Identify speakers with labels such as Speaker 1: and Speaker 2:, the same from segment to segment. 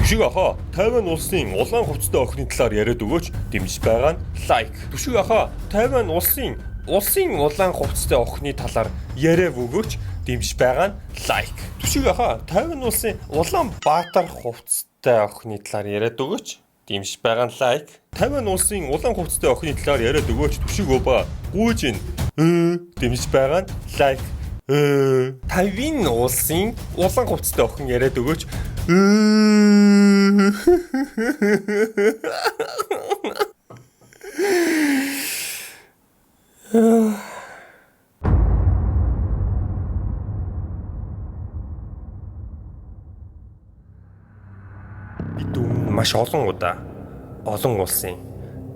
Speaker 1: Түшиг ахаа Тайван улсын улаан хувцастай охины талаар яриад өгөөч дэмжиж байгаа нь лайк. Түшиг ахаа Тайван улсын улаан хувцастай охины талаар яриад өгөөч дэмжиж байгаа нь лайк. Түшиг ахаа Тайван улсын улаан баатар хувцастай охины талаар яриад өгөөч дэмжиж байгаа нь лайк. Тайван улсын улаан хувцастай охины талаар яриад өгөөч түшиг өба гүйж ин дэмжиж байгаа нь лайк. Тайван улсын улаан хувцастай охин яриад өгөөч. Бид өмнө маш олон удаа олон улсын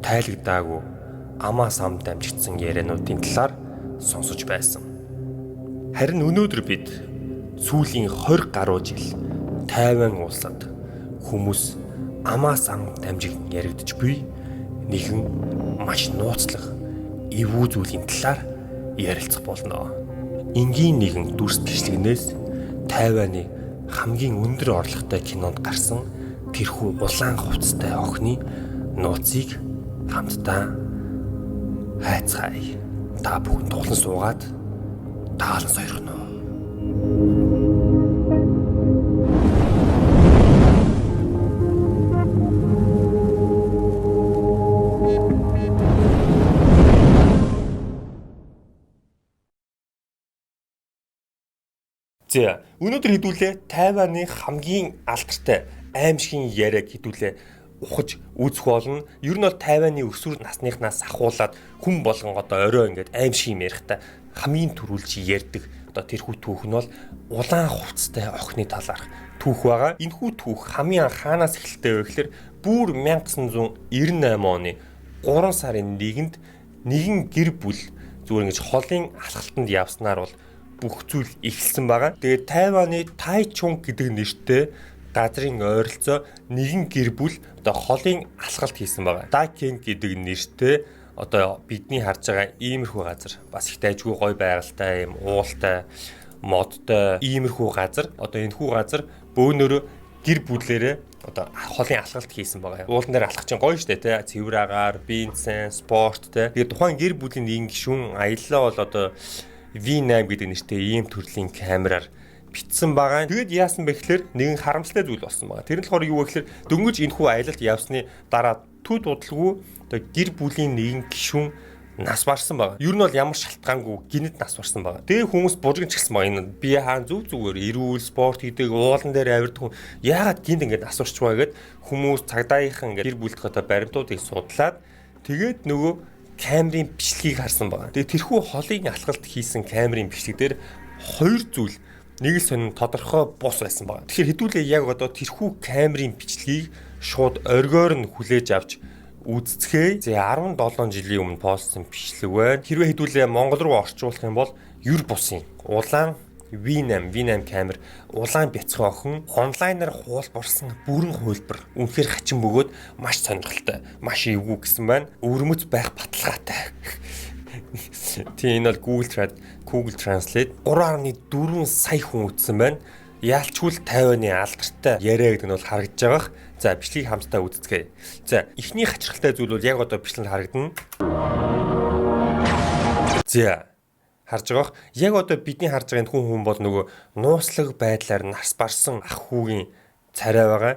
Speaker 1: тайлагдаагүй амаас ам дамжигдсан яриануудын талаар сонсож байсан. Харин өнөөдөр бид сүүлийн 20 гаруй жил Тайван улсад хүмүүс амаас ам дамжигдан яригдж буй нэгэн маш нууцлах эвгүй зүйлийн талаар ярилцах болно. Энгийн нэгэн дүрс бичлэгнээс Тайваны хамгийн өндөр орлоготой кинонд гарсан тэрхүү улаан хувцастай охины нууцыг хамтдаа хайцгаая. Та бүхэн тулан суугаад таалан сойрхоно. За, өнөөдөр хэдүүлээ Тайваны хамгийн алдартай аимшигын яриаг хэдүүлээ ухаж үзэх болно. Ер нь бол Тайваны өсвөр насныхнаас ахуулаад хүн болгон одоо орой ингээд аимшиг юм ярихдаа хамгийн түрүүлж ярьдаг одоо тэрхүү түүх нь бол улаан хувцастай охины талаарх түүх байгаа. Энэхүү түүх хамгийн анх хаанаас эхэлтэй вэ гэхээр бүр 1998 оны 3 сарын 1-нд нэгэн гэр бүл зүгээр ингэж холын алхалтанд явснаар бол бүх зүйл эхэлсэн байгаа. Тэгээд Тайваны Тайчунг гэдэг нэртэй газрын ойролцоо нэгэн гэр бүл одоо холын алхалт хийсэн байгаа. Дакинг гэдэг нэртэй одоо бидний харж байгаа иймэрхүү газар бас их дайжгүй гоё байгальтай юм уултай модтой иймэрхүү газар одоо энэхүү газар бөөнөрөө гэр бүлээрээ одоо холын алхалт хийсэн байгаа. Уулан дээр алхах чинь гоё штэ тий. Цэвэр агаар, бензин, спорт тий. Тэгээд тухайн гэр бүлийн нэгэн гишүүн аяллаа бол одоо V8 гэдэг нэртэй ийм төрлийн камераар бичсэн байгаа. Тэгээд яасан бэ гэхээр нэгэн харамсалтай зүйл болсон байгаа. Тэр нь болохоор юу вэ гэхээр дөнгөж энэхүү аялалд явсны дараа төд удалгүй одоо гэр бүлийн нэгэн гишүүн нас барсан байгаа. Ер нь бол ямар шалтгаангүй гинэд нас барсан байгаа. Тэгээ хүмүүс бужигч гисэн байгаа. Энэ би хаан зүг зүгээр эрүүл спорт хийдэг, уулан дээр авирдаг хүн яагаад гинт ингэж нас барчваа гэд хүмүүс цагдаагийнхан ингэж гэр бүлдэх одоо баримтуудыг судлаад тэгээд нөгөө камерын бичлэгийг харсан байгаа. Тэгээ тэрхүү холын алхалт хийсэн камерын бичлэг дээр хоёр зүйл нэг л сонин тодорхой бус байсан байгаа. Тэгэхээр хэдүүлээ яг одоо тэрхүү камерын бичлэгийг шууд оргиор нь хүлээж авч үзцгээе. За 17 жилийн өмнө постсон бичлэг байна. Хэрвээ хэдүүлээ Монгол руу орчуулах юм бол юр бусын улаан V8 камер улаан бяцхан охин онлайнаар хуулбарсан бүрэн хувилбар үнэхээр хачин бөгөөд маш сонирхолтой, маш эвгүй гэсэн байна. Өвөрмөц байх баталгаатай. Тийм энэ бол Google Translate 3.4 сая хүн үзсэн байна. Яалчгүй л Тайваны алдартай яриа гэдэг нь бол харагдаж байгаах. За бичлэгийг хамтдаа үзцгээе. За эхний хачирхалтай зүйл бол яг одоо бичлэгэнд харагдана. За харж байгаах. Яг одоо бидний харж байгаа энэ хүн бол нөгөө нууцлаг байдлаар нас барсан ах хүүгийн царай байгаа.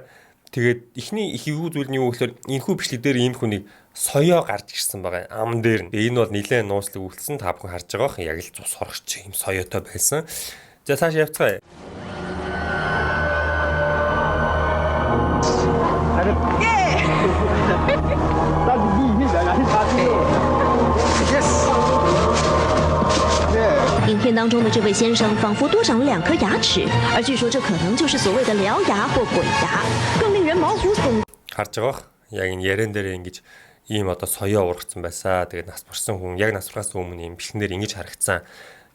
Speaker 1: Тэгээд эхний их эвгүй зүйл нь юу гэхээр энэхүү бичлэг дээр ийм хүнийг соёо гарч ирсэн байгаа. Ам дээр нь. Энэ бол нэлээд нууцлаг үлдсэн. Та бүхэн харж байгаах. Яг л цус хорогч юм соёотой байсан. За цааш явцгаая.
Speaker 2: 影片当中的这位先生仿佛多长了两颗牙齿，而据说这可能就是所谓的獠牙或鬼牙。更令人毛骨悚
Speaker 1: Харж байгаах. Яг энэ яриан дээр ингэж ийм одоо соёо ургацсан байсаа. Тэгээд нас барсан хүн яг нас барахаас өмнө ийм бичлэгнээр ингэж харагдсан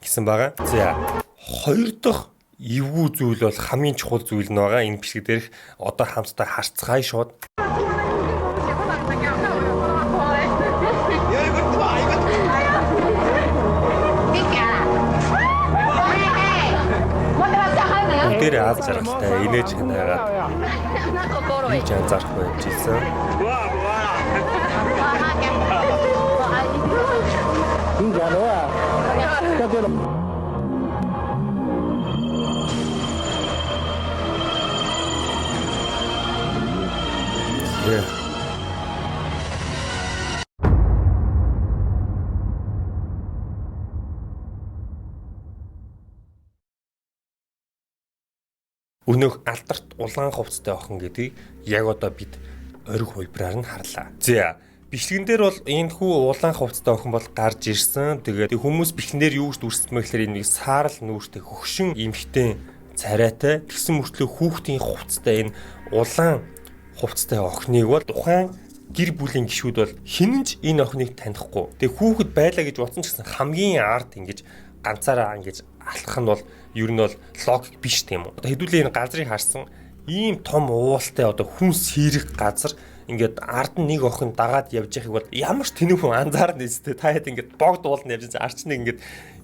Speaker 1: гэсэн байгаа. За хоёр дахь эвгүй зүйл бол хамгийн чухал зүйл нь байгаа. Энэ бичлэг дээрх одоо хамтдаа харцгаая шууд. Бүгдээрээ Аз жаргалтай инээж ханаагаад юу ч анзаарахгүй явж исэн. Yeah. Өнөөх алдарт улаан хувцастай охин гэдгийг яг одоо бид ориг хувилбараар нь харлаа. За, бичлэгэн дээр бол энэхүү улаан хувцастай охин бол гарч ирсэн. Тэгээд хүмүүс бичлэгэн дээр юу гэж дүрсэлсэн бэ гэхээр энэ нэг саарал нүүртэй хөгшин эмхтэн царайтай тэгсэн мөртлөө хүүхдийн хувцастай энэ улаан хувцастай охиныг бол тухайн гэр бүлийн гишүүд бол хинэн ч энэ охиныг танихгүй. Тэгээ хүүхэд байлаа гэж бодсон ч гэсэн хамгийн ард ингэж ганцаараа ингэж алхах нь бол ер нь бол логик биш тийм үү. Одоо хэдүүлээ энэ газрыг харсан ийм том уултай одоо хүн сэрэг газар ингээд ард нь нэг охин дагаад явж байхыг бол ямар ч тэнэг хүн анзаарна нэстэй. Та хэд ингээд богд уулна явж байгаа арч нэг ингээд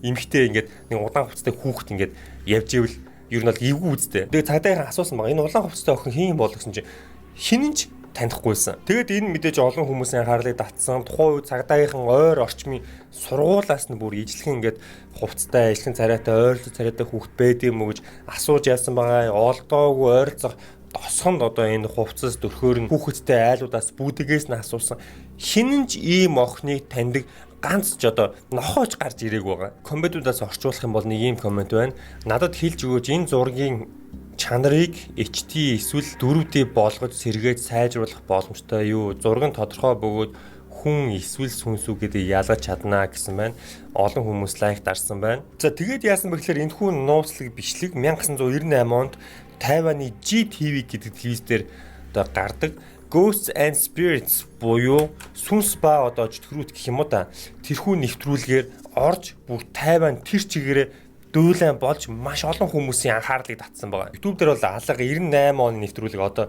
Speaker 1: эмхтэй ингээд нэг удаан хувцастай хүүхэд ингээд явж ивэл ер нь бол эвгүй үстэй. Тэгээ цагдаагийн асуусан байгаа. Энэ улаан хувцастай охин хэн юм бол гэсэн чинь хинэн ч танихгүйсэн. Тэгээд энэ мэдээж олон хүмүүсийн анхаарлыг татсан. Тухайн үед цагдаагийнхан ойр орчмын сургуулаас нь бүр ижлэхэн ингээд хувцастай, ижлэхэн царайтай, ойрлог царайтай хүүхэд байд юм уу гэж асууж яасан байгаа. Олдоогүй ойролцоох досхонд одоо энэ хувцас дөрхөөр нь хүүхэдтэй айлуудаас бүүдгээс нь асуусан. Хинэн ч ийм охиныг таньдаг ганц ч одоо нохооч гарч ирээг байгаа. Комментуудаас орчуулах юм бол нэг ийм коммент байна. Надад хэлж өгөөч, энэ зургийн чанарыг HD эсвэл 4D болгож сэргээж сайжруулах боломжтой юу? Зураг нь тодорхой бөгөөд хүн эсвэл сүнс үү гэдгийг ялгаж чаднаа гэсэн байна. Олон хүмүүс лайк дарсан байна. За, тэгээд яасан бэ гэхээр энэхүү нууцлаг бичлэг 1998 онд Тайваны GTV гэдэг телевиз дээр одоо гардаг Ghosts and Spirits буюу сүнс ба одоо чөтгөрүүд гэх юм уу да. Тэрхүү нэвтрүүлгээр орж бүр Тайван тэр чигээрээ дуулан болж маш олон хүмүүсийн анхаарлыг татсан байгаа. YouTube дээр бол алга 98 оны нэвтрүүлэг одоо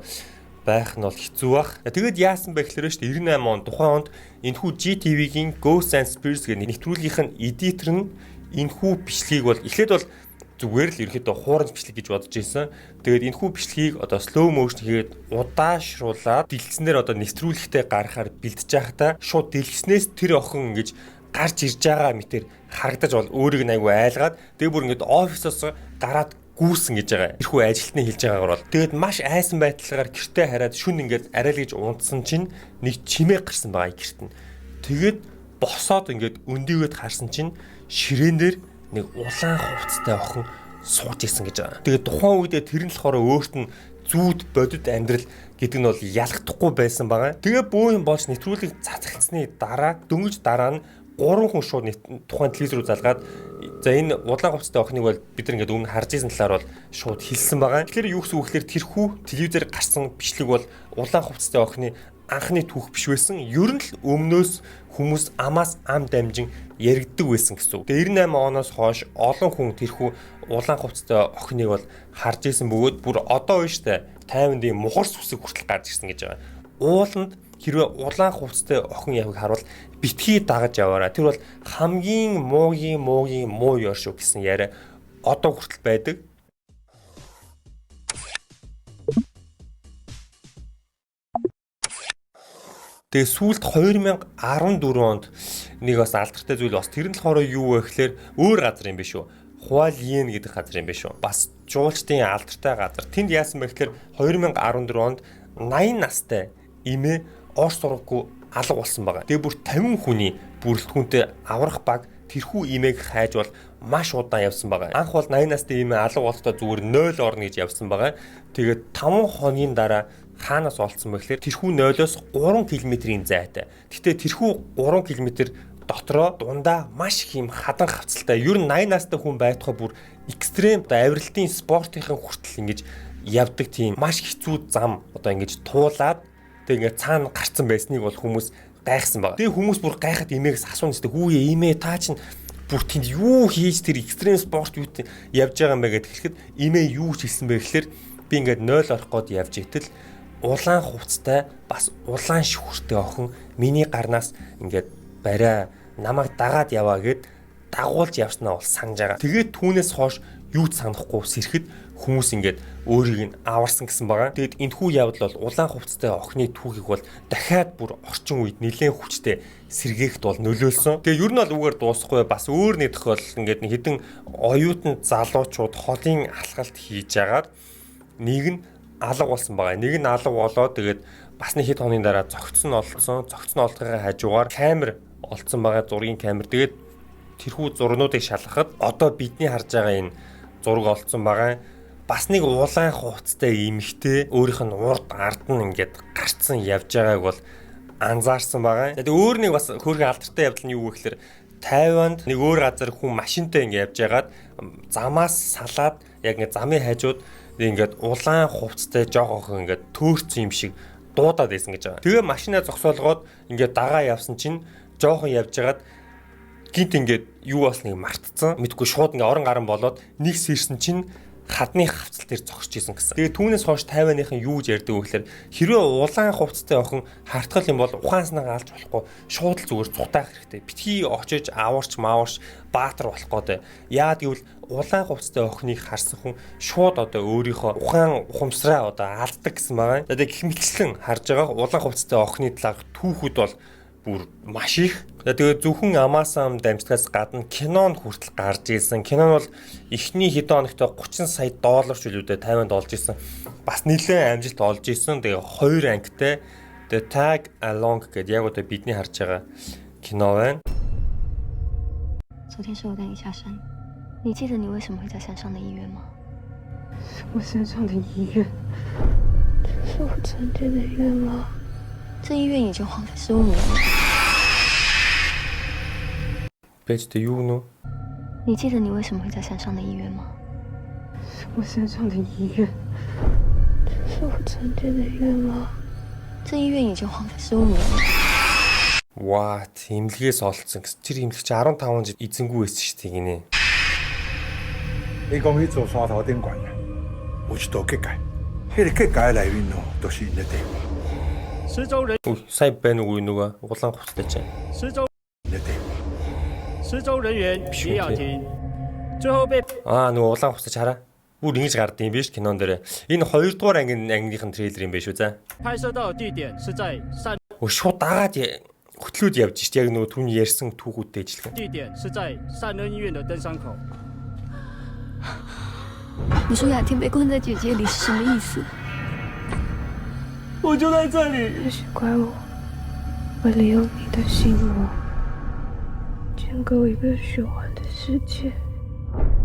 Speaker 1: байх нь бол хэцүү бах. Тэгээд яасан бэ гэхээр шүү дээ, 98 он тухайн онд энэхүү GTV-гийн Ghosts and Spirits гэх нэвтрүүлгийнх нь editor нь энэхүү бичлэгийг бол эхлээд бол зүгээр л ерөнхийдөө хуурамч бичлэг гэж бодож ирсэн. Тэгээд энэхүү бичлэгийг одоо slow motion хийгээд удаашруулад дэлгэцнээр одоо нэвтрүүлэгтээ гаргахаар бэлдэж байхдаа шууд дэлгэцнээс тэр охин ингэж гарч ирж байгаа мэтэр харагдаж бол өөрийг нь айгүй айлгаад тэгээ бүр ингэж офисоос гараад гүйсэн гэж байгаа. Тэрхүү ажилтны хэлж байгаагаар бол тэгээд маш айсан байдлаар гэртээ хараад шүн ингээд арай л гэж унтсан чинь нэг чимээ гарсан байгаа гэрт нь. Тэгээд босоод ингээд өндийгээд харсан чинь ширээн дээр нэг улаан хувцастай охин сууж исэн гэж байгаа. Тэгээд тухайн үедээ тэр нь болохоор өөрт нь зүүд бодит амьдрал гэдэг нь бол ялгахдахгүй байсан байгаа. Тэгээ бөө юм болж нэвтрүүлэг цацагдсаны дараа дөнгөж дараа нь гурван хүн шууд тухайн телевиз рүү залгаад, за, энэ улаан хувцастай охиныг бол бид нар ингээд өмнө харж ирсэн талаар бол шууд хэлсэн байгаа. Тэгэхээр юу гэсэн үг гэхээр тэрхүү телевизээр гарсан бичлэг бол улаан хувцастай охины анхны түүх биш байсан. Ер нь л өмнөөс хүмүүс амаас ам дамжин яригддаг байсан гэсэн үг. Тэгээ 98 оноос хойш олон хүн тэрхүү улаан хувцастай охиныг бол харж исэн бөгөөд бүр одоо биш үү Тайванд ийм мухар сүсэг хүртэл гарч ирсэн гэж байгаа. Ууланд хэрвээ улаан хувцастай охин явахыг харвал битгий дагаж яваарай. Тэр бол хамгийн муугийн муугийн муу ёр шүү гэсэн яриа одоо хүртэл байдаг. Тэгээ сүүлд 2014 онд нэг бас алдартай зүйл бас, тэр нь болохоор юу вэ гэхээр өөр газар юм биш үү? Хуалиен гэдэг газар юм биш үү? Бас жуулчдын алдартай газар. Тэнд яасан бэ гэхээр 2014 онд 80 настай эмээ ор сургаггүй алга болсон байгаа. Тэгээ бүр 50 хүний бүрэлдэхүүнтэй аврах баг тэрхүү эмээг хайж бол маш удаан явсан байгаа. Анх бол 80 настай эмээ алга болохдоо зүгээр 0 орно гэж явсан байгаа. Тэгээд 5 хоногийн дараа хаанаас олцсон бэ гэхээр тэрхүү 0-оос 3 км-ийн зайтай. Гэхдээ тэрхүү 3 км дотроо дундаа маш их юм хадан хавцалтай. Ер нь 80 настай хүн байтугай бүр extreme одоо авиралтын спортынхан хүртэл ингэж явдаг тийм маш хэцүү зам одоо ингэж туулаад тэг ингээд цаана гарцсан байсныг бол хүмүүс гайхсан байгаа. Тэгээ хүмүүс бүр гайхаад эмээгээс асууна гэдэг. Хүүе эмээ, та чинь бүр тэнд юу хийж тэр extreme спорт юу явж байгаа юм бэ гэдээ хэлэхэд эмээ юу ч хэлсэн бэ гэхээр би ингээд 0 орох гээд явж итэл улаан хувцастай бас улаан шүхэртэй охин миний гарнаас ингээд барай намайг дагаад яваа гэд дагуулж явснаа бол санаж байгаа. Тэгээд түүнээс хойш юу ч санахгүй сэрэхэд хүмүүс ингээд өөрийг нь аварсан гэсэн байгаа. Тэгээд энэхүү явдал бол улаан хувцастай охины түүхийг бол дахиад бүр орчин үед нэлээд хүчтэй сэргээхт бол нөлөөлсөн. Тэгээд ер нь бол үүгээр дуусахгүй, бас өөр нэг тохиолдол ингээд нэг хэдэн оюутан залуучууд холын алхалт хийж агаад нэг нь алга болсон байгаа. Нэг нь алга болоод тэгээд бас нэг хэд хоногийн дараа зөгцсөн нь олдсон. Зөгцсөн олдохын хажуугаар камер олдсон байгаа, зургийн камер. Тэгээд тэрхүү зурнуудыг шалгахад одоо бидний харж байгаа энэ зураг олдсон байгаа. Бас нэг улаан хувцастай эмэгтэй өөрийнх нь урд ард нь ингээд гарцсан явж байгааг бол анзаарсан байгаа. Тэгээд өөр нэг бас хөөрхөн алдартай явдал нь юу вэ гэхээр Тайванд нэг өөр газар хүн машинтай ингээд явж байгаад замаас салаад яг ингээд замын хажууд ингээд улаан хувцастай жоох охин ингээд төөрцөн юм шиг дуудаад байсан гэж байгаа. Тэгээ машинаа зогсоолгоод ингээд дагаа явсан чинь жоохон явж байгаад гинт ингээд юу болсныг мартцсан. Мэдгүй шууд ингээд орон гарan болоод нэг сэрсэн чинь хадны хавцал дээр зогсож исэн гэсэн. Тэгээ түүнээс хойш Тайваныхан юу гэж ярьдаг вэ гэхээр хэрвээ улаан хувцастай охин хартгал юм бол ухаан санаагаа алж болохгүй, шууд л зүгээр цухтаах хэрэгтэй. Битгий очиж аварч мааварч баатар болох гээд. Яа гэвэл улаан хувцастай охиныг харсан хүн шууд одоо өөрийнхөө ухаан ухамсараа одоо алддаг гэсэн байгаа. Тэгээ гэх мэтчлэн харж байгаа улаан хувцастай охины талаарх түүхүүд бол бүр маш их. Тэгээ зөвхөн Амаасаа дамжлагаас гадна кинонд хүртэл гарч ирсэн. Кино нь бол эхний хэдэн хоногт 30 сая доллар ч үлүүдээ Тайванд олж ирсэн. Бас нэлээд амжилт олж ирсэн. Тэгээ хоёр ангитай The Tag Along гэдэг яг одоо бидний харж байгаа кино байна.
Speaker 3: 昨天是我带你下山，你记得你为什么会在山上的医院吗？
Speaker 4: 我山上的医院，
Speaker 3: 这是我曾经的愿望。这医院已经荒废15年了。
Speaker 1: Бэж тэ юу нүү?
Speaker 3: 你记得你为什么会在山上的医院吗？
Speaker 4: 我山上的医院，
Speaker 3: 这是我曾经的愿望。这医院已经荒废15年了。
Speaker 1: What? Имлэгээс олцсон гэсэн. Тэр имлэг чи 15 жил эзэнгүй байсан шүү дээ гинэ.
Speaker 5: 伊讲彼座山头顶悬啊，有一道结界，彼个结界内面哦，都是𪜶的地方。
Speaker 6: 失踪人
Speaker 1: Үгүй, сайн байна уу нөгөө улаан хувцастай чинь.
Speaker 6: 失踪
Speaker 5: 𪜶的地方。
Speaker 6: 失踪人员徐雅婷，最后被
Speaker 1: Аа нөгөө улаан хувцас хараа. Бүр ингэж гардыг юм биш кинон дээр. Энэ 2 дугаар ангийн ангийнх нь трейлер юм биш үү за.
Speaker 6: 拍摄到的地点是在善
Speaker 1: Өө шууд дагаад хөтлөөд явж шít яг нөгөө түүний ярьсан түүхүүдтэй ижилхэн.
Speaker 6: 地点是在善恩医院的登山口。
Speaker 3: 你说雅婷被关在结界里是什么意思？
Speaker 6: 我就在这里。
Speaker 4: 也许怪我，我利用你的心魔，建构一个虚幻的世界。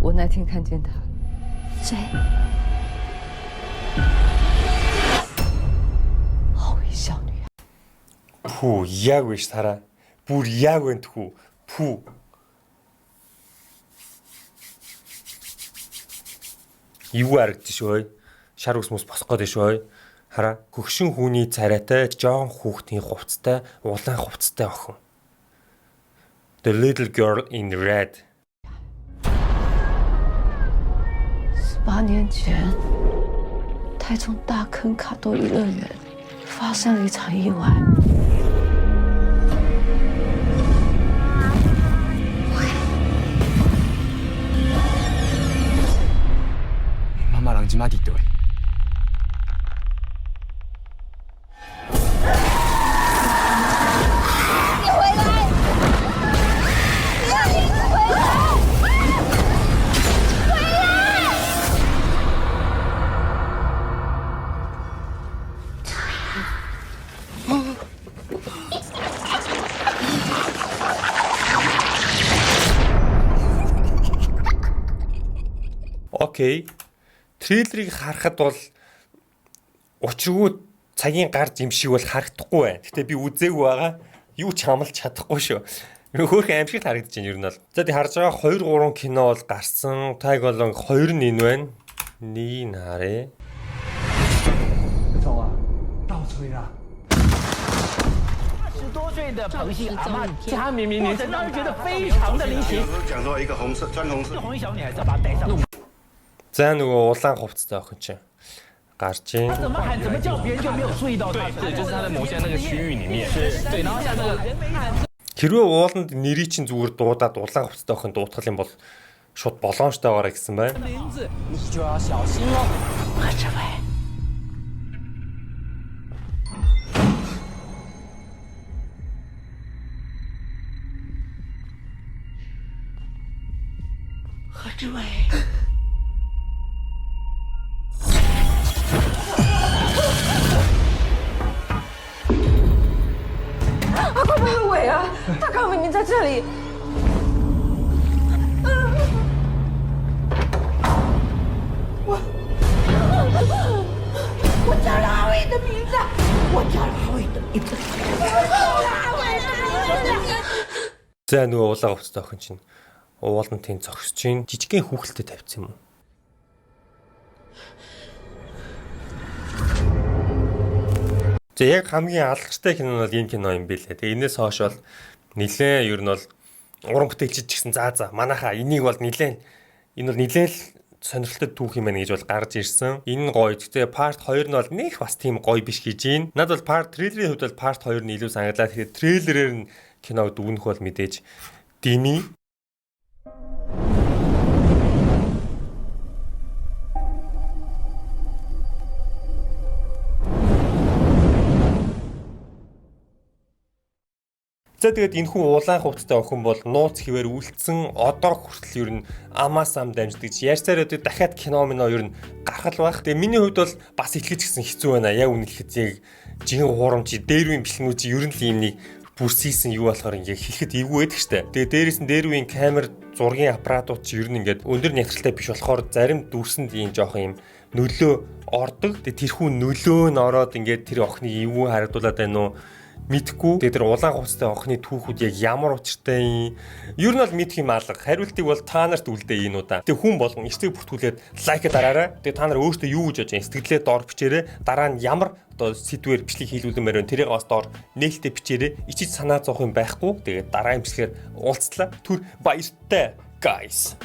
Speaker 7: 我那天看见他，
Speaker 3: 谁？
Speaker 7: 红衣少女。
Speaker 1: Пүү яг биш тараа. Бүр яг байна тхүү. Пүү. Юу харагдчих шүү. Шар ус мус босох гээд шүү. Хараа хөгшин хүүний царайтай жоон хүүхдийн хувцастай улаан хувцастай охин. The little girl in red.
Speaker 7: 18年前，台中大坑卡多游乐园发生了一场意外。
Speaker 8: 妈妈人这马伫佗位？
Speaker 1: Окей. Трейлерыг харахад бол учиргүй цагийн гар юм шиг бол харагдахгүй байна. Гэтэ би үзээгүй байгаа. Юу ч хамлж чадахгүй шүү. Хөөхөн аимшиг харагдаж байна ер нь бол. За тий харж байгаа 2 3 кино бол гарсан. Tag Along 2 нь энэ байна. Нэг нь харъя.
Speaker 8: 走啊，到吹啦！
Speaker 9: 10多岁的彭姓阿妈，他明明年让人觉得非常的离奇。
Speaker 5: 讲说一个红色穿红色。
Speaker 9: 红衣小女孩子把她带上，
Speaker 1: За нөгөө улаан хувцастай охин чинь гарч ийн.
Speaker 9: 怎么喊怎么叫，别人就没有注意到她。
Speaker 8: 对，就是他在某些那个区域里面。对，然后像这个
Speaker 1: Хэрвээ ууланд нэрийг чинь зүгээр дуудаад улаан хувцастай охин дуутгал юм бол Шууд боломжтойгоор гэсэн байна.
Speaker 9: 名字，你就要小心喽。
Speaker 7: 何志伟，何志伟。
Speaker 4: 阿快不伟啊！他刚明明在这里。我我叫了阿伟的名字，我叫了阿伟的名字，我叫了阿伟的名字。
Speaker 1: За нөгөө улаан хувцастай охин чинь уулантын зогсож чинь жижигхэн хүүхэлтэй тавьсан юм уу? За яг хамгийн алдартай кино нь бол энэ кино юм билээ. Тэгээ энэс хойш бол нилээн ер нь бол уран бүтээлчид ч гэсэн за манайхаа энийг бол нилээн энэ бол нилээн л сонирхолтой түүх юм байна гэж бол гарч ирсэн. Энэ нь гоё. Гэхдээ part 2 нь бол нэх бас тийм гоё биш гэж юм. Надад бол part трейлерийн хувьд бол part 2 нь илүү санагдлаа. Тэгэхээр трейлерээр нь киног дүгнэх бол мэдээж дими. За тэгээд энэ хүн улаан хувцастай охин бол нууц хിവэр үлдсэн одоо хүртэл ер нь амаас ам дамждаг. Ярьсаар өдөө дахиад кино мино ер нь гарах л байх. Тэгээд миний хувьд бол бас итгэж гисэн хэцүү байна. Яг үнэ хэлэхэд яг жинхэнэ хуурамч дээр үеийн бэлтнүүд чи ер нь л ийм нэг бүрсийсэн юу болохоор ингээ хэлэхэд эвгүй байдаг штэ. Тэгээд дээрээс нь дээр үеийн камер зургийн аппаратууд чи ер нь ингээд өндөр нягтралтай биш болохоор зарим дүрсэнд ийм жоохон юм нөлөө ордог. Тэгээд тэрхүү нөлөө нь ороод ингээд тэр охиныг эвгүй харагдуулаад байна уу? Мэдхгүй. Тэгээд тэр улаан хувцастай охины түүхүүд яг ямар учиртай юм. Ер нь бол мэдх юм алга. Хариултыг бол та нарт үлдээ энэ удаа. Тэгээд хүн болгон эртэг бүртгүүлээд лайк дараарай. Тэгээд та нар өөрсдөө юу гэж бодож байна? Сэтгэлдээ доор бичээрэй. Дараа нь ямар одоо сэдвээр бичлэг хийлүүлмээр байна. Тэрийг бас доор нээлттэй бичээрэй. Ичиж санаа зовох юм байхгүй. Тэгээд дараа имчилгээр уулзлаа. Түр баяртай guys.